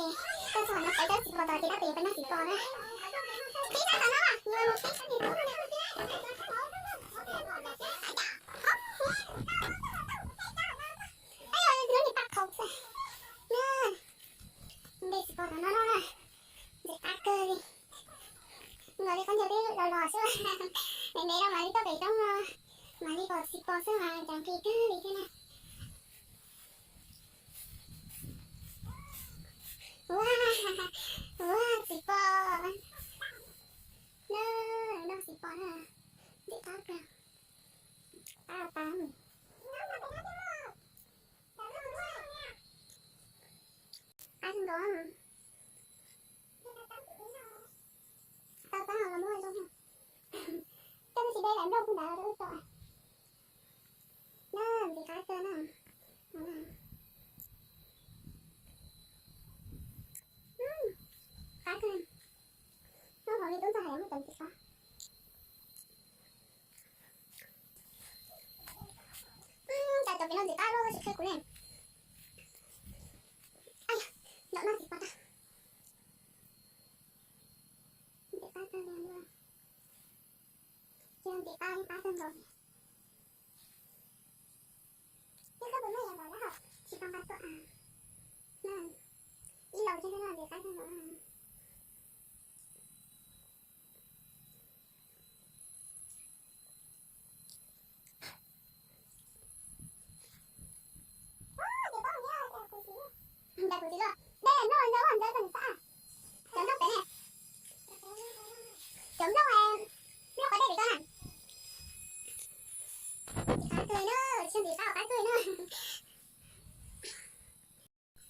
Koj txog no peb tsis pom tau ces tab pem peb noj tsis pom na. Peb sab tom no, yuav mus peb sab tim no. Peb yuav tus niag pas qhauv xwb na. Npe tsis pom tom no no na. Ntxim qab kawg li. Nkaus li khaub ncaws twb los los xwb. Ntev ntev no mam li tuaj pem roob no, mam li pom tsis pom xwb mas cas nqhis kawg li thiab na. Ua, ua tsis pom na, no tsis pom na. Ntxim qab kawg. Qab tas. Qab kawg nkaus. Tau txab los muab zoo. Coj tib si dej daim nplooj puag nrad rau wb tso. Na, ntxim qab kawg na. Qab kawg. Noj hauv li tub ntxog hais muaj cov ntxim qab. Cas cov pem no ntxim qab luaj tsis qhia kuv ne. Ai, noj ntxim qab tag. Ntxim qab kawg li. Ces ntxim qab li qab kawg nkaus. Twb koj puas muaj yam npaum lab hom tsis tau nqa tuaj a? Ib los ces ntxim qab kawg nkaus. Ntawd kuv txiv luaj, dej noj ntawd ua ntawd koj nws xab. Cov nplooj pem ne, cov nplooj, nplooj qhov dej pem ko na. Qab kawg na, siab ntxim qab qab kawg na.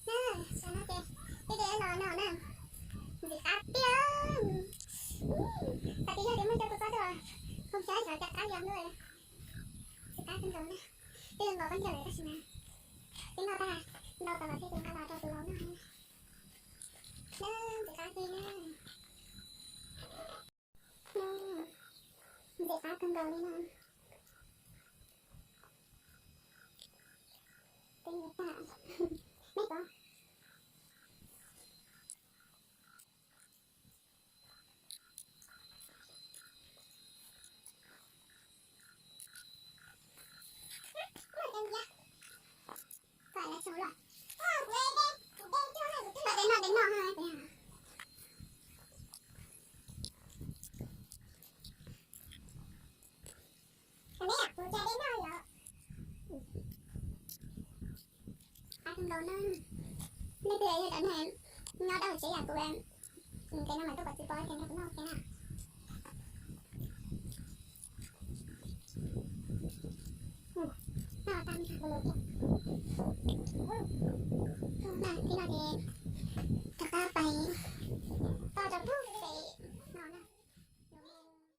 Na, sawv no ces tej dej los no na, ntxim qab tiag. Xav tias yog tias muaj coj tus txob tuaj, hu xyov xyov cas qab yog ntuj. Ntxim qab kawg nkaus na, twb nkaus khaub ncaws lawm tab sis mas twb noj tag, ntau tas los thiab ces nqa los rau tus laus noj. Na, ntxim qab kawg na. Ntxim qab kawg nkaus li na. Peb yuav tag. Meb kov. Txawm lawv tsis ua luaj. Npaj dej noj dej noj ha. Qab kawg nkaus na. Nej twg yog cov neeg nyob dab tsev yam kuv, ces no mas tuaj pom txiv pom ces nrog kuv noj ua ke na. Noj tas li no ces